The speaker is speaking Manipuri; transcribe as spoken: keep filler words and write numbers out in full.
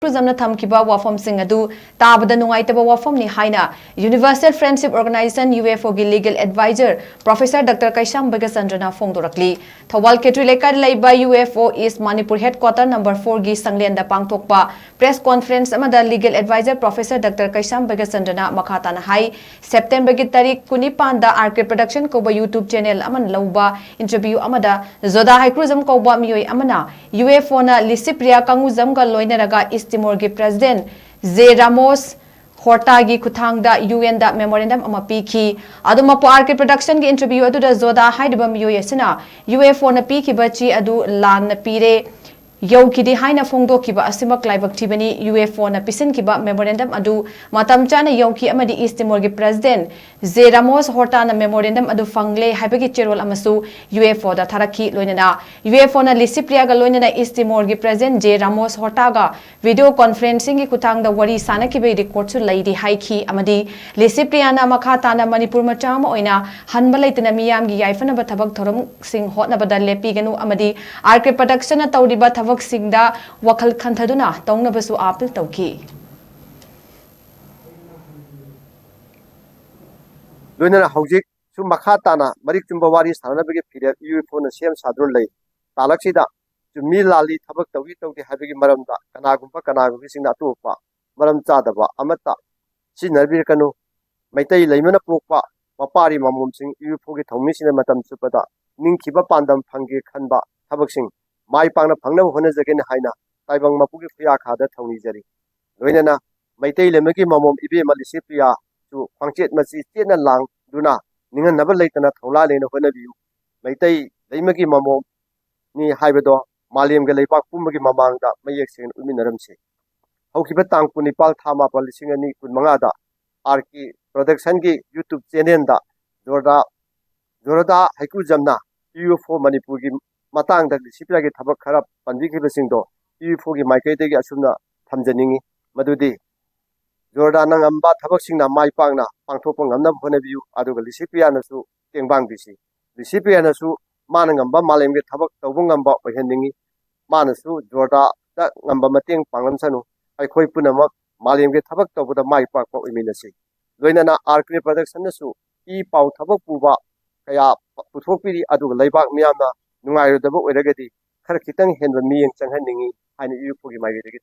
ꯀ꯭ꯔꯨꯖꯝꯅ ꯊꯝꯈꯤꯕ ꯋꯥꯐꯝꯁꯤꯡ ꯑꯗꯨ ꯇꯥꯕꯗ ꯅꯨꯡꯉꯥꯏꯇꯕ ꯋꯥꯐꯝꯅꯤ ꯍꯥꯏꯅ Universal Friendship Organization, UFOꯒꯤ legal advisor Professor Doctor ꯀꯩꯁꯥꯝ ꯕꯩꯒꯆꯟꯗ꯭ꯔꯅ ꯐꯣꯡꯗꯣꯔꯛꯂꯤ꯫ ꯊꯧꯕꯥꯜ ꯈꯦꯇ꯭ꯔꯤ ꯂꯩꯀꯥꯏꯗ ꯂꯩꯕ UFO East Manipur headquarter number fourꯒꯤ ꯁꯪꯂꯦꯟꯗ ꯄꯥꯡꯊꯣꯛꯄ press conference ꯑꯃꯗ legal advisor Professor Doctor ꯀꯩꯁꯥꯝ ꯕꯩꯒꯆꯟꯗ꯭ꯔꯅ ꯃꯈꯥ ꯇꯥꯅ ꯍꯥꯏ, Septemberꯒꯤ ꯇꯥꯔꯤꯛ ꯀꯨꯟꯅꯤꯄꯥꯟꯗ RK Production ꯀꯧꯕ YouTube channel ꯑꯃꯅ ꯂꯧꯕ interview ꯑꯃꯗ ꯖꯣꯗꯥ ꯍꯩꯀ꯭ꯔꯨꯖꯝ ꯀꯧꯕ ꯃꯤꯑꯣꯏ ꯑꯃꯅ UFOꯅ ꯂꯤꯁꯤꯄ꯭ꯔꯤꯌꯥ ꯀꯪꯒꯨꯖꯝꯒ ꯂꯣꯏꯅꯔꯒ East Timorꯒꯤ President J Ramos Hortaꯒꯤ ꯈꯨꯠꯊꯥꯡꯗ UNꯗ memorandum ꯑꯃ ꯄꯤꯈꯤ꯫ ꯑꯗꯨꯃꯛꯄꯨ RK Productionꯒꯤ interview ꯑꯗꯨꯗ ꯖꯣꯗꯥ ꯍꯥꯏꯔꯤꯕ ꯃꯤꯑꯣꯏ ꯑꯁꯤꯅ UFOꯅ ꯄꯤꯈꯤꯕ ꯆꯦ ꯑꯗꯨ ꯂꯥꯟꯅ ꯄꯤꯔꯦ, ꯌꯧꯈꯤꯗꯦ ꯍꯥꯏꯅ ꯐꯣꯡꯗꯣꯛꯈꯤꯕ ꯑꯁꯤꯃꯛ ꯂꯥꯏꯕꯛ ꯊꯤꯕꯅꯤ꯫ UFOꯅ ꯄꯤꯁꯤꯟꯈꯤꯕ memorandum ꯑꯗꯨ ꯃꯇꯝ ꯆꯥꯅ ꯌꯧꯈꯤ ꯑꯃꯗꯤ East Timorꯒꯤ President J Ramos Hortaꯅ memorandum ꯑꯗꯨ ꯐꯪꯂꯦ ꯍꯥꯏꯕꯒꯤ ꯆꯦꯔꯣꯜ ꯑꯃꯁꯨ UFOꯗ ꯊꯥꯔꯛꯈꯤ꯫ ꯂꯣꯏꯅꯅ UFOꯅ ꯂꯤꯁꯤꯄ꯭ꯔꯤꯌꯥꯒ ꯂꯣꯏꯅꯅ East Timorꯒꯤ President J Ramos Hortaꯒ video conferencingꯒꯤ ꯈꯨꯠꯊꯥꯡꯗ ꯋꯥꯔꯤ ꯁꯥꯟꯅꯈꯤꯕꯒꯤ recordꯁꯨ ꯂꯩꯔꯤ ꯍꯥꯏꯈꯤ ꯑꯃꯗꯤ ꯂꯤꯁꯤꯄ꯭ꯔꯤꯌꯥꯅ ꯃꯈꯥ ꯇꯥꯅ ꯃꯅꯤꯄꯨꯔ ꯃꯆꯥ ꯑꯃ ꯑꯣꯏꯅ ꯍꯟꯕ ꯂꯩꯇꯅ ꯃꯤꯌꯥꯝꯒꯤ ꯌꯥꯏꯐꯅꯕ ꯊꯕꯛ ꯊꯧꯔꯝꯁꯤꯡ ꯍꯣꯠꯅꯕꯗ ꯂꯦꯞꯄꯤꯒꯅꯨ ꯑꯃꯗꯤ RK Productionꯅ ꯇꯧꯔꯤꯕ ꯊꯕꯛꯁꯤꯡꯗ ꯋꯥꯈꯜ ꯈꯟꯊꯗꯨꯅ ꯇꯧꯅꯕꯁꯨ appeal ꯇꯧꯈꯤ꯫ ꯂꯣꯏꯅꯅ ꯍꯧꯖꯤꯛ ꯁꯨꯝ ꯃꯈꯥ ꯇꯥꯅ ꯃꯔꯤꯛ ꯆꯨꯝꯕ ꯋꯥꯔꯤ ꯁꯥꯟꯅꯅꯕꯒꯤ ꯐꯤꯔꯦꯞ UFOꯅ ꯁꯦꯝ ꯁꯥꯗꯨꯅ ꯂꯩ꯫ ꯇꯥꯂꯛꯁꯤꯗ ꯆꯨꯝꯃꯤ ꯂꯥꯜꯂꯤ, ꯊꯕꯛ ꯇꯧꯏ ꯇꯧꯗꯦ ꯍꯥꯏꯕꯒꯤ ꯃꯔꯝꯗ ꯀꯅꯥꯒꯨꯝꯕ ꯀꯅꯥꯒꯨꯝꯕꯁꯤꯡꯅ ꯑꯇꯣꯞꯄ ꯃꯔꯝ ꯆꯥꯗꯕ ꯑꯃꯠꯇ ꯁꯤꯖꯤꯟꯅꯕꯤꯔꯛꯀꯅꯨ꯫ ꯃꯩꯇꯩ ꯂꯩꯃꯅ ꯄꯣꯛꯄ ꯃꯄꯥꯔꯤ ꯃꯃꯣꯝꯁꯤꯡ UFOꯒꯤ ꯊꯧꯃꯤꯁꯤꯡꯅ ꯃꯇꯝ ꯆꯨꯞꯄꯗ ꯅꯤꯡꯈꯤꯕ ꯄꯥꯟꯗꯝ ꯐꯪꯒꯦ ꯈꯟꯕ ꯊꯕꯛꯁꯤꯡ ꯃꯥꯏ ꯄꯥꯛꯅ ꯐꯪꯅꯕ ꯍꯣꯠꯅꯖꯒꯦꯅ ꯍꯥꯏꯅ ꯇꯥꯏꯕꯪ ꯃꯄꯨꯒꯤ ꯈꯨꯌꯥꯈꯥꯗ ꯊꯧꯅꯤꯖꯔꯤ꯫ ꯂꯣꯏꯅꯅ ꯃꯩꯇꯩ ꯂꯩꯃꯒꯤ ꯃꯃꯣꯝ ꯏꯕꯦꯝꯃ ꯂꯤꯁꯤꯄ꯭ꯔꯤꯌꯥꯁꯨ ꯈ꯭ꯋꯥꯡꯆꯦꯠ ꯃꯆꯤ ꯆꯦꯠꯅ ꯂꯥꯡꯗꯨꯅ ꯅꯤꯡꯍꯟꯅꯕ ꯂꯩꯇꯅ ꯊꯧꯂꯥ ꯂꯦꯡꯅ ꯍꯣꯠꯅꯕꯤꯌꯨ꯫ ꯃꯩꯇꯩ ꯂꯩꯃꯒꯤ ꯃꯃꯣꯝꯅꯤ ꯍꯥꯏꯕꯗꯣ ꯃꯥꯂꯦꯝꯒ ꯂꯩꯕꯥꯛ ꯄꯨꯝꯕꯒꯤ ꯃꯃꯥꯡꯗ ꯃꯌꯦꯛ ꯁꯦꯡꯅ ꯎꯠꯃꯤꯟꯅꯔꯝꯁꯤ꯫ ꯍꯧꯈꯤꯕ ꯇꯥꯡ ꯀꯨꯟꯅꯤꯄꯥꯜ ꯊꯥ ꯃꯥꯄꯜ ꯂꯤꯁꯤꯡ ꯑꯅꯤ ꯀꯨꯟꯃꯉꯥꯗ RK Productionꯒꯤ YouTube channelꯗ ꯖꯣꯔꯗꯥ ꯖꯣꯔꯗꯥ ꯍꯩꯀ꯭ꯔꯨꯖꯝꯅ UFO ꯃꯅꯤꯄꯨꯔꯒꯤ ꯃꯇꯥꯡꯗ ꯂꯤꯁꯤꯄ꯭ꯔꯤꯌꯥꯒꯤ ꯊꯕꯛ ꯈꯔ ꯄꯟꯕꯤꯈꯤꯕꯁꯤꯡꯗꯣ UFOꯒꯤ ꯃꯥꯏꯀꯩꯗꯒꯤ ꯑꯁꯨꯝꯅ ꯊꯝꯖꯅꯤꯡꯏ꯫ ꯃꯗꯨꯗꯤ ꯖꯣꯔꯗꯥꯅ ꯉꯝꯕ ꯊꯕꯛꯁꯤꯡꯅ ꯃꯥꯏ ꯄꯥꯛꯅ ꯄꯥꯡꯊꯣꯛꯄ ꯉꯝꯅꯕ ꯍꯣꯠꯅꯕꯤꯌꯨ, ꯑꯗꯨꯒ ꯂꯤꯁꯤꯄ꯭ꯔꯤꯌꯥꯅꯁꯨ ꯇꯦꯡꯕꯥꯡꯕꯤꯁꯤ꯫ ꯂꯤꯁꯤꯄ꯭ꯔꯤꯌꯥꯅꯁꯨ ꯃꯥꯅ ꯉꯝꯕ ꯃꯥꯂꯦꯝꯒꯤ ꯊꯕꯛ ꯇꯧꯕ ꯉꯝꯕ ꯑꯣꯏꯍꯟꯅꯤꯡꯏ꯫ ꯃꯥꯅꯁꯨ ꯖꯣꯔꯗꯥ ꯉꯝꯕ ꯃꯇꯦꯡ ꯄꯥꯡꯂꯝꯁꯅꯨ꯫ ꯑꯩꯈꯣꯏ ꯄꯨꯝꯅꯃꯛ ꯃꯥꯂꯦꯝꯒꯤ ꯊꯕꯛ ꯇꯧꯕꯗ ꯃꯥꯏ ꯄꯥꯛꯄ ꯑꯣꯏꯃꯤꯟꯅꯁꯤ꯫ ꯂꯣꯏꯅꯅ ꯑꯥꯔ ꯀꯦ ꯄ꯭ꯔꯗꯛꯁꯟꯅꯁꯨ ꯏ ꯄꯥꯎ ꯊꯕꯛ ꯄꯨꯕ ꯀꯌꯥ ꯄꯨꯊꯣꯛꯄꯤꯔꯤ, ꯑꯗꯨꯒ ꯂꯩꯕꯥꯛ ꯃꯤꯌꯥꯝꯅ ꯅꯨꯡꯉꯥꯏꯔꯣꯏꯗꯕ ꯑꯣꯏꯔꯒꯗꯤ ꯈꯔ ꯈꯤꯇꯪ ꯍꯦꯟꯕ ꯃꯤꯠꯌꯦꯡ ꯆꯪꯍꯟꯅꯤꯡꯏ ꯍꯥꯏꯅ ꯏꯌꯨꯄꯨꯒꯤ ꯃꯥꯏꯀꯩꯗꯒꯤ